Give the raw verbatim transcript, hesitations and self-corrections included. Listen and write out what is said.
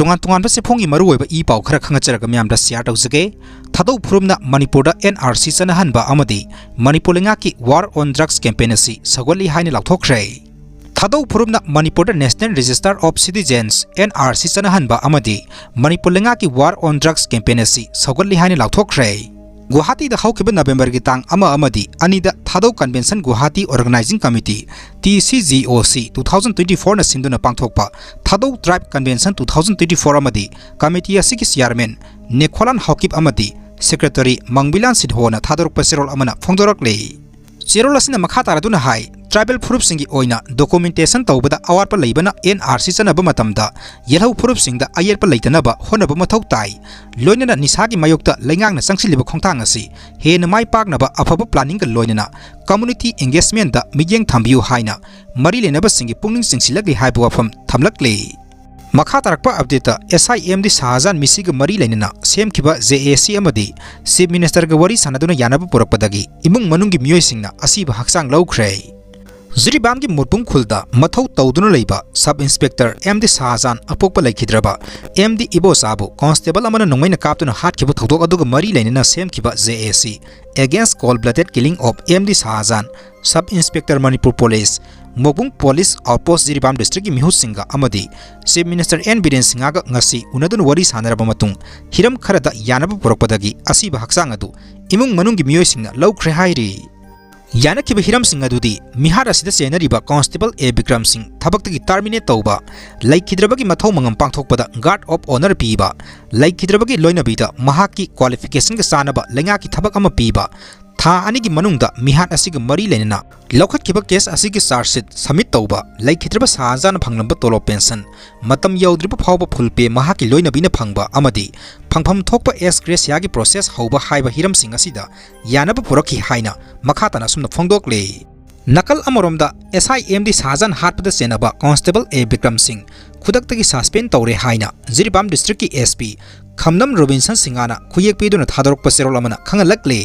ꯇꯣꯉꯥꯟ ꯇꯣꯉꯥꯟꯕ ꯆꯦꯐꯣꯡꯒꯤ ꯃꯔꯨꯑꯣꯏꯕ ꯏ ꯄꯥꯎ ꯈꯔ ꯈꯪꯍꯟꯖꯔꯒ ꯃꯤꯌꯥꯝꯗ share ꯇꯧꯖꯒꯦ꯫ ꯊꯥꯗꯧ ꯐꯨꯔꯨꯞꯅ ꯃꯅꯤꯄꯨꯔꯗ N R C ꯆꯠꯅꯍꯟꯕ ꯑꯃꯗꯤ ꯃꯅꯤꯄꯨꯔ ꯂꯩꯉꯥꯛꯀꯤ war on drugs campaign ꯑꯁꯤ ꯁꯧꯒꯠꯂꯤ ꯍꯥꯏꯅ ꯂꯥꯎꯊꯣꯛꯈ꯭ꯔꯦ꯫ ꯊꯥꯗꯧ ꯐꯨꯔꯨꯞꯅ ꯃꯅꯤꯄꯨꯔꯗ National Register of Citizens, N R C ꯆꯠꯅꯍꯟꯕ ꯑꯃꯗꯤ ꯃꯅꯤꯄꯨꯔ ꯂꯩꯉꯥꯛꯀꯤ war on drugs campaign ꯑꯁꯤ ꯁꯧꯒꯠꯂꯤ ꯍꯥꯏꯅ ꯂꯥꯎꯊꯣꯛꯈ꯭ꯔꯦ꯫ ꯒꯨꯋꯥꯍꯥꯇꯤꯗ ꯍꯧꯈꯤꯕ ꯅꯕꯦꯝꯕꯔꯒꯤ ꯇꯥꯡ ꯑꯃ ꯑꯃꯗꯤ ꯑꯅꯤꯗ ꯊꯥꯗꯧ Convention Guwahati Organizing Committee, T C G O C, two thousand twenty-four ꯅ ꯁꯤꯟꯗꯨꯅ ꯄꯥꯡꯊꯣꯛꯄ ꯊꯥꯗꯧ Tribe Convention two thousand twenty-four ꯑꯃꯗꯤ committee ꯑꯁꯤꯒꯤ chairman ꯅꯦꯈꯣꯂꯥꯟ ꯍꯥꯎꯀꯤꯞ ꯑꯃꯗꯤ secretary ꯃꯪꯕꯤꯂꯥꯟ ꯁꯤꯟꯍꯣꯅ ꯊꯥꯗꯣꯔꯛꯄ ꯆꯦꯔꯣꯜ ꯑꯃꯅ ꯐꯣꯡꯗꯣꯔꯛꯂꯤ꯫ ꯆꯦꯔꯣꯜ ꯑꯁꯤꯅ ꯃꯈꯥ ꯇꯥꯔꯗꯨꯅ ꯍꯥꯏ, tribal ꯐꯨꯔꯨꯞꯁꯤꯡꯒꯤ ꯑꯣꯏꯅ documentation ꯇꯧꯕꯗ ꯑꯋꯥꯠꯄ ꯂꯩꯕꯅ N R C ꯆꯠꯅꯕ ꯃꯇꯝꯗ ꯌꯦꯜꯍꯧ ꯐꯨꯔꯨꯞꯁꯤꯡꯗ ꯑꯌꯦꯠꯄ ꯂꯩꯇꯅꯕ ꯍꯣꯠꯅꯕ ꯃꯊꯧ ꯇꯥꯏ꯫ ꯂꯣꯏꯅꯅ ꯅꯤꯁꯥꯒꯤ ꯃꯥꯌꯣꯛꯇ ꯂꯩꯉꯥꯛꯅ ꯆꯪꯁꯤꯜꯂꯤꯕ ꯈꯣꯡꯊꯥꯡ ꯑꯁꯤ ꯍꯦꯟꯅ ꯃꯥꯏ ꯄꯥꯛꯅꯕ ꯑꯐꯕ planningꯒ ꯂꯣꯏꯅꯅ community engagementꯇ ꯃꯤꯠꯌꯦꯡ ꯊꯝꯕꯤꯌꯨ ꯍꯥꯏꯅ ꯃꯔꯤ ꯂꯩꯅꯕꯁꯤꯡꯒꯤ ꯄꯨꯛꯅꯤꯡ ꯆꯤꯡꯁꯤꯜꯂꯛꯂꯤ ꯍꯥꯏꯕ ꯋꯥꯐꯝ ꯊꯝꯂꯛꯂꯤ꯫ ꯃꯈꯥ ꯇꯥꯔꯛꯄ updateꯇ S I M D ꯁꯍꯥꯖꯥꯟ ꯃꯤꯁꯤꯒ ꯃꯔꯤ ꯂꯩꯅꯅ ꯁꯦꯝꯈꯤꯕ J A C ꯑꯃꯗꯤ Chief Ministerꯒ ꯋꯥꯔꯤ ꯁꯥꯟꯅꯗꯨꯅ ꯌꯥꯅꯕ ꯄꯨꯔꯛꯄꯗꯒꯤ ꯏꯃꯨꯡ ꯃꯅꯨꯡꯒꯤ ꯃꯤꯑꯣꯏꯁꯤꯡꯅ ꯑꯁꯤꯕ ꯍꯛꯆꯥꯡ ꯂꯧꯈ꯭ꯔꯦ꯫ ꯖꯤꯔꯤꯕꯥꯝꯒꯤ ꯃꯨꯔꯄꯨꯡ ꯈꯨꯜꯗ ꯃꯊꯧ ꯇꯧꯗꯨꯅ ꯂꯩꯕ Sub Inspector M D ꯁꯍꯥꯖꯥꯟ ꯑꯄꯣꯛꯄ ꯂꯩꯈꯤꯗ꯭ꯔꯕ M D ꯏꯕꯣꯆꯥꯕꯨ constable ꯑꯃꯅ ꯅꯣꯡꯃꯩꯅ ꯀꯥꯞꯇꯨꯅ ꯍꯥꯠꯈꯤꯕ ꯊꯧꯗꯣꯛ ꯑꯗꯨꯒ ꯃꯔꯤ ꯂꯩꯅꯅ ꯁꯦꯝꯈꯤꯕ J A C Against Cold Blooded Killing of M D ꯁꯍꯥꯖꯥꯟ, Sub Inspector Manipur Police, ꯃꯣꯕꯨꯡ Police Outpost Jiribam districtꯀꯤ ꯃꯤꯍꯨꯠꯁꯤꯡꯒ ꯑꯃꯗꯤ Chief Minister N ꯕꯤꯔꯦꯟ ꯁꯤꯡꯍꯒ ꯉꯁꯤ ꯎꯅꯗꯨꯅ ꯋꯥꯔꯤ ꯁꯥꯟꯅꯔꯕ ꯃꯇꯨꯡ ꯍꯤꯔꯝ ꯈꯔꯗ ꯌꯥꯅꯕ ꯄꯨꯔꯛꯄꯗꯒꯤ ꯑꯁꯤꯕ ꯍꯛꯆꯥꯡ ꯑꯗꯨ ꯏꯃꯨꯡ ꯃꯅꯨꯡꯒꯤ ꯃꯤꯑꯣꯏꯁꯤꯡꯅ ꯂꯧꯈ꯭ꯔꯦ ꯍꯥꯏꯔꯤ꯫ ꯌꯥꯅꯈꯤꯕ ꯍꯤꯔꯝꯁꯤꯡ ꯑꯗꯨꯗꯤ ꯃꯤꯍꯥꯠ ꯑꯁꯤꯗ ꯆꯦꯟꯅꯔꯤꯕ constable A ꯕꯤꯀ꯭ꯔꯝ ꯁꯤꯡ ꯊꯕꯛꯇꯒꯤ terminate ꯇꯧꯕ, ꯂꯩꯈꯤꯗ꯭ꯔꯕꯒꯤ ꯃꯊꯧ ꯃꯉꯝ ꯄꯥꯡꯊꯣꯛꯄꯗ guard of honour ꯄꯤꯕ, ꯂꯩꯈꯤꯗ꯭ꯔꯕꯒꯤ ꯂꯣꯏꯅꯕꯤꯗ ꯃꯍꯥꯛꯀꯤ qualificationꯒ ꯆꯥꯟꯅꯕ ꯂꯩꯉꯥꯛꯀꯤ ꯊꯕꯛ ꯑꯃ ꯄꯤꯕ, ꯊꯥ ꯑꯅꯤꯒꯤ ꯃꯅꯨꯡꯗ ꯃꯤꯍꯥꯠ ꯑꯁꯤꯒ ꯃꯔꯤ ꯂꯩꯅꯅ ꯂꯧꯈꯠꯈꯤꯕ case ꯑꯁꯤꯒꯤ charge sheet submit ꯇꯧꯕ, ꯂꯩꯈꯤꯗ꯭ꯔꯕ ꯁꯍꯥꯖꯥꯟꯅ ꯐꯪꯂꯝꯕ ꯇꯣꯂꯣꯞ pension ꯃꯇꯝ ꯌꯧꯗ꯭ꯔꯤꯕ ꯐꯥꯎꯕ full pay ꯃꯍꯥꯛꯀꯤ ꯂꯣꯏꯅꯕꯤꯅ ꯐꯪꯕ ꯑꯃꯗꯤ ꯐꯪꯐꯝ ꯊꯣꯛꯄ ex gratia ꯒꯤ process ꯍꯧꯕ ꯍꯥꯏꯕ ꯍꯤꯔꯝꯁꯤꯡ ꯑꯁꯤꯗ ꯌꯥꯅꯕ ꯄꯨꯔꯛꯈꯤ ꯍꯥꯏꯅ ꯃꯈꯥ ꯇꯥꯅ ꯑꯁꯨꯝꯅ ꯐꯣꯡꯗꯣꯛꯂꯤ꯫ ꯅꯥꯀꯜ ꯑꯃꯔꯣꯝꯗ S I M D ꯁꯍꯥꯖꯥꯟ ꯍꯥꯠꯄꯗ ꯆꯦꯟꯅꯕ constable A Bikram ꯁꯤꯡ ꯈꯨꯗꯛꯇꯒꯤ suspend ꯇꯧꯔꯦ ꯍꯥꯏꯅ ꯖꯤꯔꯤꯕꯥꯝ districtꯀꯤ S P ꯈꯝꯅꯝ ꯔꯣꯕꯤꯟꯁꯟ ꯁꯤꯡꯍꯅ ꯈꯨꯌꯦꯛ ꯄꯤꯗꯨꯅ ꯊꯥꯗꯣꯔꯛꯄ ꯆꯦꯔꯣꯜ ꯑꯃꯅ ꯈꯪꯍꯜꯂꯛꯂꯤ꯫